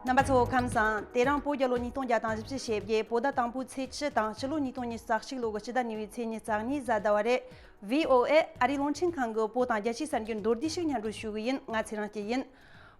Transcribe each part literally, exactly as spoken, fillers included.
རྣམ་པ་ཚོ་ཁམས་བཟང་། དེ་རིང་བོད་རྒྱལ་ལོ་ཉིས་སྟོང་བརྒྱ་དང་བཞི་བཅུ་ཞེ་བརྒྱད། བོད་ཟླ་དང་པོའི་ཚེས་བཅུ་དང་། སྤྱི་ལོ་ཉིས་སྟོང་ཉི་ཤུ་རྩ་གཅིག་ལོ་གི་སྤྱི་ཟླ་གཉིས་པའི་ཚེས་ཉི་ཤུ་རྩ་གཉིས། གཟའ་ཟླ་བ་རེད། བྷི་ཨོ་ཨེ་ཨ་རིའི་རླུང་འཕྲིན་ཁང་གི་བོད་དང་རྒྱལ་སྤྱིའི་གསར་འགྱུར་མདོར་བསྡུས་ཤིག་སྙན་སྒྲོན་ཞུ་གི་ཡིན། ང་ཚེ་རིང་སྐྱིད་ཡིན།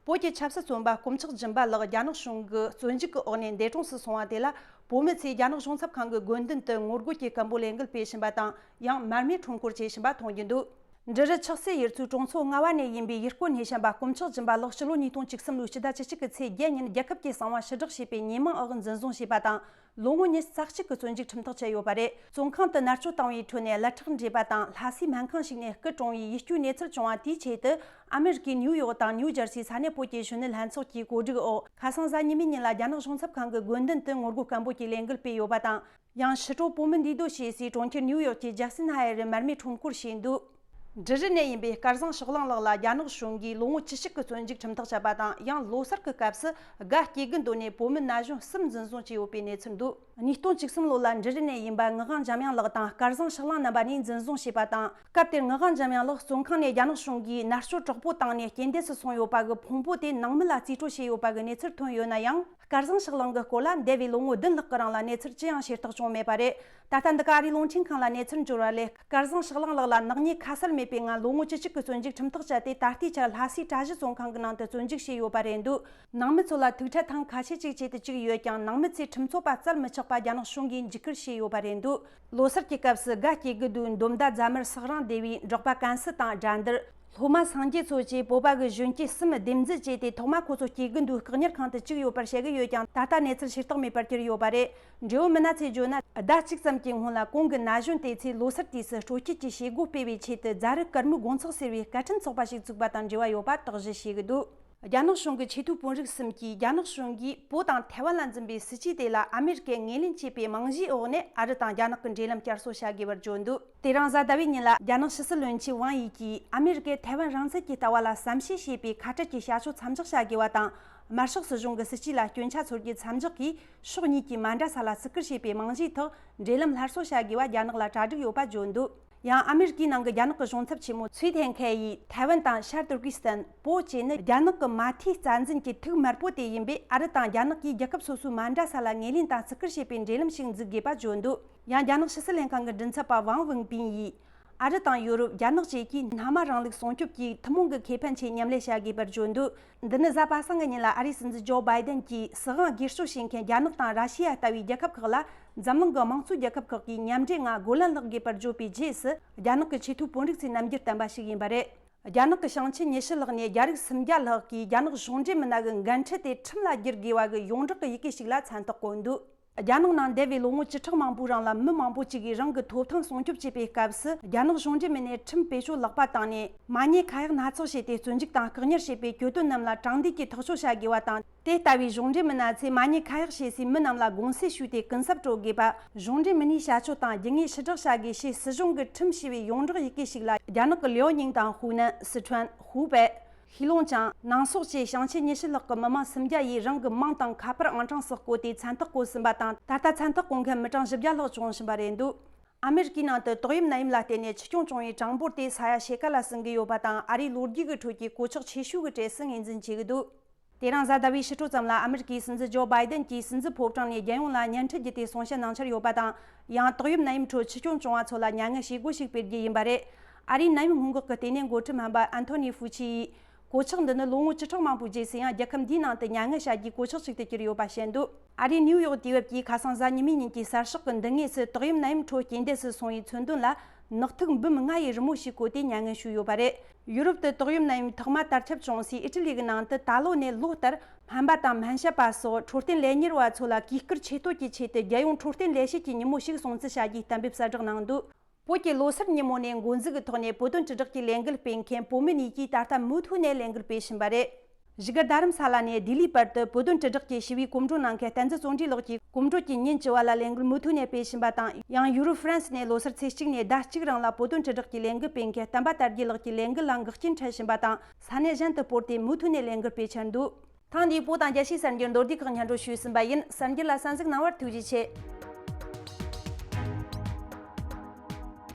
བོད་ཀྱི་ཆབ་སྲིད་བཙོན་པ་དཀོན་མཆོག་སྦྱིན་པ་ལགས་རྒྱ་ནག་གཞུང་གི་བཙོན་འཇུག་གི་འོག་ནས་འདས་གྲོངས་སུ་སོང་བ་དེ་ལ། བོད་མི་ཚོས་རྒྱ་ནག་གཞུང་ཚབ་ཁང་གི་དགོས་འདུན་དུ་ངོ་རྒོལ་གྱི་སྐད་འབོད་ལས་འགུལ་སྤེལ་བཞིན་པ་དང་། ཡང་མར་མེ་ཁྲོམ་སྐོར་བྱེད་བཞིན་པ་མཐོང་རྒྱུ་འདུག། འབྲི་རུ་ཆགས་སྲེད་ཡུལ་ཚོའི་གྲོང་ཚོ་ལྔ་བ་ནས་ཡིན་པའི་ཡུལ་སྐོར་སྣེ་ཤན་པ་དཀོན་མཆོག་སྦྱིན་པ་ལགས་སྤྱི་ལོ་ཉིས་སྟོང་བཅུ་གསུམ་ལོའི་ཕྱི་ཟླ་བཅུ་གཅིག་གི་ཚེས་བརྒྱད་ཉིན་རྒྱལ་ཁབ་ཀྱི་གསང་བ་ཕྱིར་བསྒྲགས་བྱས་པའི་ཉེས་མིང་འོག་འཛིན་བཟུང་བྱས་པ་དང་། ལོ་ངོ་ཉི་ཤུ་རྩ་གཅིག་གི་བཙོན་འཇུག་ཁྲིམས་ཐག་བཅད་ཡོད་པ་རེད། བཙོན་ཁང་དུ་མནར་གཅོད་བཏང་བའི་ཁྲོད་ནས་ཀླད་ཁྲག་འདྲེས་པ་དང་། ལྷ་སའི་སྨན་ཁང་ཞིག་ནས་སྐུ་གྲོངས་པའི་ཡིད་སྐྱོའི་གནས་ཚུལ་བྱུང་བ་དེའི་ཆེད་དུ། ཨ་མེ་རི་ཀའི་ནིའུ་ཡོག་དང་ནིའུ་ཇར་སིའི་ས་གནས་བོད་ཀྱི་གཞོན་ནུ་ལྷན་ཚོགས་ཀྱི་གོ་སྒྲིག་འོག་ཁ་སང་གཟའ་ཉི་མའི་ཉིན་ལ་རྒྱ་ནག་གཞུང་ཚབ་ཁང་གི་དགོས་འདུན་དུ་ངོ་རྒོལ་སྐད་འབོད་ཀྱི་ལས་འགུལ་སྤེལ་ཡོད་པ་དང་། ཡང་ཕྱི་དྲོ་བོད་མི་འདུས་སྡོད་བྱེད་སའི་གྲོང་ཁྱེར་ནིའུ་ཡོག་གི་ཇེག་སན་ཧ་ཡེ་རུ་མར་མེ་ཁྲོམ་སྐོར་བྱས་འདུག། འབྲི་རུ་ནས་ཡིན་པའི་སྐལ་བཟང་ཕྱོགས་གླང་ལགས་ལ་རྒྱ་ནག་གཞུང་གིས་ལོ་ངོ་བཅུ་གཅིག་གི་བཙོན་འཇུག་ཁྲིམས་ཐག་བཅད་པ་དང་། ཡང་ལོ་སར་གྱི་སྐབས་སུ་དགའ་སྐྱེ་དགུ་མདོ་ནས་བོད་མི་ན་གཞོན་གསུམ་འཛིན་བཟུང་བྱས་ཡོད་པའི་གནས་ཚུལ་འདུག། ཉིས་སྟོང་བཅུ་གསུམ་ལོ་ལ་འབྲི་རུ་ནས་ཡིན་པ་ངག་དབང་འཇམ་དབྱངས་ལགས་དང་སྐལ་བཟང་ཕྱོགས་གླང་རྣམ་པ་གཉིས་འཛིན་བཟུང་བྱས་པ་དང་། སྐབས་དེར་ངག་དབང་འཇམ་དབྱངས་ལགས་བཙོན་ཁང་ནས་རྒྱ་ནག་གཞུང་གིས་མནར་གཅོད་དྲག་པོ་བཏང་ནས་རྐྱེན་འདས་སུ་སོང་ཡོད་པ་གི་ཕུང་པོ་དེ་ནང་མི་ལ་རྩིས་སྤྲོད་བྱས་ཡོད་པ་གི་གནས་ཚུལ་ཐོན་ཡོད་ན་ཡང་། སྐལ་བཟང་ཕྱོགས་གླང་གི་སྐོར་ལ་འདས་པའི་ལོ་ངོ་བདུན་ལྷག་གི་རིང་ལ་གནས་ཚུལ་ཅི་ཡང་ཤེས་རྟོགས་བྱུང་མེད་པ་རེད། ད་ལྟ་འདི་ག་ཨ་རིའི་རླུང་འཕྲིན་ཁང་ལ་གནས་ཚུལ་འབྱོར་བ་ལས། སྐལ་བཟང་ཕྱོགས་གླང་ལགས་ལ་ནག་ཉེས་ཁ་གསལ་མེད་པའི་ངང་ལོ་ངོ་བཅུ་གཅིག་གི་བཙོན་འཇུག་ཁྲིམས་ཐག་བཅད་དེ། ད་ལྟའི་ཆར་ལྷ་སའི་གྲྭ་བཞི་བཙོན་ཁང་གི་ནང་དུ་བཙོན་འཇུག་བྱས་ཡོད་པ་རེད་འདུག། ནང་མི་ཚོ་ལ་ཐུག་ཕྲད་ཐེངས་ཁ་ཤས་ཅིག་བྱས་ཏེ་བཅུག་ཡོད་ཀྱང་། ནང་མི་ཚོས་ཁྲིམས་རྩོད་པ་བཙལ་མི་ཆོག་པ་རྒྱ་ནག་གཞུང་གིས་འཇིགས་སྐུལ་བྱས་ཡོད་པ་རེད་འདུག། ལོ་སར་གྱི་སྐབས་སུ་དགའ་སྐྱེ་དགུ་མདོའི་འདོམ་མདའ་རྫ་དམར་སག་རང་སྡེ་བའི་འབྲོག་པ་ཀན་སི་དང་དགྲ་འདུལ། སློབ་མ་སངས་རྒྱས་མཚོ་བཅས་བོད་པ་གི་གཞོན་སྐྱེས་གསུམ་སྡེབ་འཛུལ་བྱས་ཏེ། ཐོག་མ་ཁོ་ཚོ་སྐྱེ་དགུ་མདོའི་བཀག་ཉར་ཁང་དུ་བཅུག་ཡོད་པར་བཤད་ཀྱི་ཡོད་ཀྱང་། ད་ལྟ་གནས་ཚུལ་ཤེས་རྟོགས་མེད་པར་གྱུར་ཡོད་པ་རེད། འབྲེལ་ཡོད་མི་སྣ་ཚོས་བརྗོད་ན། ཟླ་གཅིག་ཙམ་གྱི་སྔོན་ལ་གོང་གི་ན་གཞོན་དེ་ཚོས་ལོ་སར་དུས་སུ་སྤྲོ་སྐྱིད་ཀྱི་བྱེད་སྒོ་སྤེལ་བའི་ཆེད་དུ། རྫ་རི་དཀར་མོའི་དགོང་ཚོགས་ཟེར་བའི་སྐད་འཕྲིན་ཚོགས་པ་ཞིག་བཙུགས་པ་དང་འབྲེལ་བ་ཡོད་པ་དོགས་གཞི་བྱེད་ཀྱི་འདུག། རྒྱ་ནག་གཞུང་གི་ཆེས་མཐོའི་དཔོན་རིགས་གསུམ་གྱིས། རྒྱ་ནག་གཞུང་གིས་བོད་དང་ཐའེ་ཝན་ལ་འཛིན་པའི་སྲིད་ཇུས་དེ་ལ་ཨ་མེ་རི་ཀས་ངོས་ལེན་བྱས་པའི་རྨང་གཞིའི་འོག་ནས། ཨ་རི་དང་རྒྱ་ནག་གི་འབྲེལ་ལམ་བསྐྱར་གསོ་བྱ་དགོས་པར་བརྗོད་འདུག། དེ་རིང་གཟའ་ཟླ་བའི་ཉིན་ལ། རྒྱ་ནག་ཕྱི་སྲིད་བློན་ཆེན་ཝང་ཡི་གིས། ཨ་མེ་རི་ཀས་ཐའེ་ཝན་རང་བཙན་གྱི་ལྟ་བ་ལ་བསམ་ཤེས་བྱེད་པའི་ཁ་བྲལ་གྱི་བྱ་སྤྱོད་མཚམས་འཇོག་བྱ་དགོས་པ་དང་། དམར་ཤོག་སྲིད་གཞུང་གི་སྲིད་ཇུས་ལ་སྐྱོན་ཆ་འཚོལ་རྒྱུའི་མཚམས་འཇོག་གིས། ཕྱོགས་གཉིས་ཀྱིས་མ་འདྲ་ས་ལ་བརྩི་བཀུར་བྱེད་པའི་རྨང་གཞིའི་ཐོག་འབྲེལ་ལམ་སླར་གསོ་བྱ་དགོས་པ་རྒྱ་ནག་ལ་གྲ་སྒྲིག་ཡོད་པ་བརྗོད་འདུག། ཡང་ཨ་མེ་རི་ཀའི་ནང་གི་རྒྱ་ནག་གི་གཞུང་ཚབ་ཆེན་མོ་ཚུའེ་ཐེན་ཁེ་ཡིས། ཐའེ་ཝན་དང་ཤར་ཏུར་ཀི་སི་ཐན། བོད་བཅས་ནི་རྒྱ་ནག་གི་མ་མཐའི་རྩ་འཛིན་གྱི་ཐིག་དམར་པོ་དེ་ཡིན་པས། ཨ་རི་དང་རྒྱ་ནག་གིས་རྒྱལ་ཁབ་སོ་སོའི་མ་འདྲ་ས་ལ་ངོས་ལེན་དང་བརྩི་བཀུར་བྱེད་པའི་འབྲེལ་ལམ་ཞིག་འཛུགས་དགོས་པ་བརྗོད་འདུག། ཡང་རྒྱ་ནག་ཕྱི་སྲིད་ལྷན་ཁང་གི་མགྲིན་ཚབ་པ་ཝང་ཝུན་པིན་ཡིས། ཨ་རི་དང་ཡོ་རོབ། རྒྱ་ནག་བཅས་ཀྱིས་མནའ་མ་རིང་ལུགས་སྲུང་སྐྱོབ་ཀྱི་ཐུན་མོང་གི་ཁེ་ཕན་ཆེད་མཉམ་ལས་བྱ་དགོས་པར་བརྗོད་འདུག། འདི་ནི་གཟའ་པ་སངས་ཀྱི་ཉིན་ལ་ཨ་རིའི་སྲིད་འཛིན་ཇོ་བྷའི་ཏན་གྱིས་སྲིད་དབང་སྒེར་གཅོད་བྱེད་མཁན་རྒྱ་ནག་དང་ར་ཤི་ཡ་ལྟ་བུའི་རྒྱལ་ཁབ་ཁག་ལ། འཛམ་གླིང་གི་དམངས་གཙོའི་རྒྱལ་ཁབ་ཁག་གིས་མཉམ་འབྲེལ་ངང་རྒོལ་ལན་སློག་དགོས་པར་བརྗོད་པའི་རྗེས་སུ། རྒྱ་ནག་གི་ཆེས་མཐོའི་དཔོན་རིགས་ཚོས་རྣམ་འགྱུར་བསྟན་པ་ཞིག་ཡིན་པ་རེད། རྒྱ་ནག་གི་ཞིང་ཆེན་ཉི་ཤུ་ལྷག་ནས་རྒྱ་རིགས་སུམ་བརྒྱ་ལྷག་གིས་རྒྱ་ནག་གཞུང་འབྲེལ་མི་སྣ་གི་འགན་འཁྲི་དེ་ཁྲིམས་ལ་བསྒྱུར་དགོས་པ་གི་ཡོངས་བསྒྲགས་ཀྱི་ཡི་གེ་ཞིག་ལ་མཚན་རྟགས་བཀོད་འདུག། རྒྱ་ནག་ནང་འདས་པའི་ལོ་ངོ་བཅུ་ཕྲག་མང་པོའི་རིང་ལ། མི་མང་པོ་ཅིག་གིས་རང་གི་ཐོབ་ཐང་སྲུང་སྐྱོབ་བྱེད་པའི་སྐབས་སུ། རྒྱ་ནག་གཞུང་འབྲེལ་མི་སྣས་ཁྲིམས་བེད་སྤྱོད་ལེགས་པ་བཏང་ནས། མ་ཉེས་ཁ་ཡག་སྣ་ཚོགས་བྱས་ཏེ། བཙོན་འཇུག་དང་བཀག་ཉར་བྱས་པའི་གྱོད་དོན་རྣམས་ལ་དྲང་བདེན་གྱི་ཐག་གཅོད་བྱ་དགོས་པ་དང་། དེ་ལྟ་བུའི་གཞུང་འབྲེལ་མི་སྣ་ཚོས་མ་ཉེས་ཁ་ཡག་བྱས་སའི་མི་རྣམས་ལ་དགོངས་སེལ་ཞུས་ཏེ། གུན་གསབ་སྤྲོད་དགོས་པ། གཞུང་འབྲེལ་མི་སྣའི་བྱ་སྤྱོད་དང་རྒྱུ་དངོས་ཕྱིར་བསྒྲགས་བྱ་དགོས་ཞེས་སྲིད་གཞུང་གིས་ཁྲིམས་ཞེས་པའི་ཡོངས་བསྒྲགས་ཡི་གེ་ཞིག་ལ། རྒྱ་ནག་གི་ལིའོ་ཉིང་དང་། ཧུའུ་ནན། སི་ཁྲོན། ཧུའུ་པེ། ཧེ་ལུང་ཅང་། ནང་སོག་བཅས་ཞིང་ཆེན་ཉི་ཤུ་ལྷག་གི་མི་མང་སུམ་བརྒྱ་ཡིས་རང་གི་མིང་དང་ཁ་པར་ཨང་གྲངས་སོགས་བཀོད་དེ་མཚན་རྟགས་བཀོད་ཟིན་པ་དང་། ད་ལྟ་མཚན་རྟགས་བཀོད་མཁན་མི་གྲངས་བཞི་བརྒྱ་ལྷག་བྱུང་བཞིན་པ་རེད་འདུག། ཨ་མེ་རི་ཀའི་ནང་དུ་ཏོག་དབྱིབས་ནད་ཡམས་ལ་བརྟེན་ནས་འཆི་སྐྱོན་བྱུང་བའི་གྲངས་འབོར་དེ་ས་ཡ་ཕྱེད་ཀ་ལ་ཟིན་གྱི་ཡོད་པ་དང་། ཨ་རིའི་ལོ་རྒྱུས་ཀྱི་ཁྲོད་ཀྱི་གོད་ཆག་ཆེ་ཤོས་ཀྱི་གྲས་སུ་ངོས་འཛིན་བྱེད་ཀྱི་འདུག། དེ་རིང་གཟའ་ཟླ་བའི་ཕྱི་དྲོ་ཙམ་ལ། ཨ་མེ་རི་ཀའི་སྲིད་འཛིན་ཇོ་བྷའི་ཏན་གྱིས་སྲིད་འཛིན་ཕོ་བྲང་ནས་རྒྱལ་ཡོངས་ལ་སྙན་འཕྲིན་བརྒྱུད་དེ་གསུང་བཤད་གནང་འཆར་ཡོད་པ་དང་། ཡང་ཏོག་དབྱིབས་ནད་ཡམས་ཁྲོད་འཆི་སྐྱོན་བྱུང་བ་ཚོ་ལ་མྱ་ངན་བྱེད་སྒོ་ཞིག་སྤེལ་རྒྱུ་ཡིན་པ་རེད། ཨ་རིའི་ནད་ཡམས་སྔོན་འགོག་གི་ལྟེ་གནས་འགོ་ཁྲིད་སྨན་པ་ཨན་ཐོ་ནི་ཧྥུ་ཆི་ཡིས། གོད་ཆག་འདི་ནི་ལོ་ངོ་བཅུ་ཕྲག་མང་པོའི་རྗེས་སུ་ཡང་རྒྱལ་ཁབ་འདིའི་ནང་དུ་མྱ་ངན་བྱ་རྒྱུའི་གོད་ཆག་ཅིག་ཏུ་གྱུར་ཡོད་པ་བཤད་འདུག། ཨ་རིའི་ནིའུ་ཡོག་དུས་བབ་ཀྱིས་ཁ་སང་གཟའ་ཉི་མའི་ཉིན་གྱི་གསར་ཤོག་གི་འདི་ངོས་སུ། ཏོག་དབྱིབས་ནད་ཡམས་ཁྲོད་རྐྱེན་འདས་སུ་སོང་བའི་མཚོན་དོན་ལ། ནག་ཐིག་འབུམ་ལྔ་ཡི་རི་མོ་ཞིག་བཀོད་དེ་མྱ་ངན་ཞུས་ཡོད་པ་རེད། ཡུ་རོབ་ཏུ་ཏོག་དབྱིབས་ནད་ཡམས་ཐོག་མ་དར་ཁྱབ་བྱུང་སའི་ཨི་ཊ་ལི་གི་ནང་དུ། ད་ལོ་ནས་ལོ་ལྟར་སྨན་པ་དང་སྨན་ཞབས་པ་སོགས་འཕྲོད་བསྟེན་ལས་གཉེར་བ་ཚོ་ལ་གུས་བཀུར་ཆེ་བསྟོད་ཀྱི་ཆེད་དུ། རྒྱལ་ཡོངས་འཕྲོད་བསྟེན་ལས་བྱེད་ཀྱི་ཉིན་མོ་ཞིག་སྲུང་བརྩི་བྱ་རྒྱུའི་གཏན་འབེབས་གསལ་བསྒྲགས་གནང་འདུག། བོད་ཀྱི་ལོ་སར་ཉིན་མོ་ནས་འགོ་འཛུགས་ཀྱི་ཐོག་ནས་བོད་དོན་དྲིལ་བསྒྲགས་ཀྱི་ལས་འགུལ་སྤེལ་མཁན་བོད་མི་གཉིས་ཀྱིས་ད་ལྟ་མུ་མཐུད་ནས་ལས་འགུལ་སྤེལ་བཞིན་པ་རེད། བཞུགས་སྒར་རྡ་རམ་ས་ལ་ནས་ལྡི་ལིའི་བར་དུ་བོད་དོན་དྲིལ་བསྒྲགས་ཀྱི་ཞི་བའི་གོམ་བགྲོད་གནང་མཁན་བསྟན་འཛིན་བརྩོན་འགྲུས་ལགས་ཀྱིས། གོམ་བགྲོད་ཀྱི་ཉིན་བཅུ་བ་ལ་ལས་འགུལ་མུ་མཐུད་ནས་སྤེལ་བཞིན་པ་དང་། ཡང་ཡུ་རོབ་ཧྥ་རན་སི་ནས་ལོ་སར་ཚེས་གཅིག་ནས་ཟླ་གཅིག་རིང་ལ་བོད་དོན་དྲིལ་བསྒྲགས་ཀྱི་ལས་འགུལ་སྤེལ་མཁན་བསྟན་པ་དར་རྒྱས་ལགས་ཀྱིས་ལས་འགུལ་ལ་འགོག་རྐྱེན་འཕྲད་བཞིན་པ་དང་། ས་གནས་གཞན་དུ་སྤོར་ཏེ་མུ་མཐུད་ནས་ལས་འགུལ་སྤེལ་འཆར་འདུག། ཐེངས་འདིའི་བོད་དང་རྒྱལ་སྤྱིའི་གསར་འགྱུར་མདོར་བསྡུས་ཁག་སྙན་སྒྲོན་ཞུས་ཟིན་པ་ཡིན། གསར་འགྱུར་ལ་གསན་གཟིགས་གནང་བར་ཐུགས་རྗེ་ཆེ།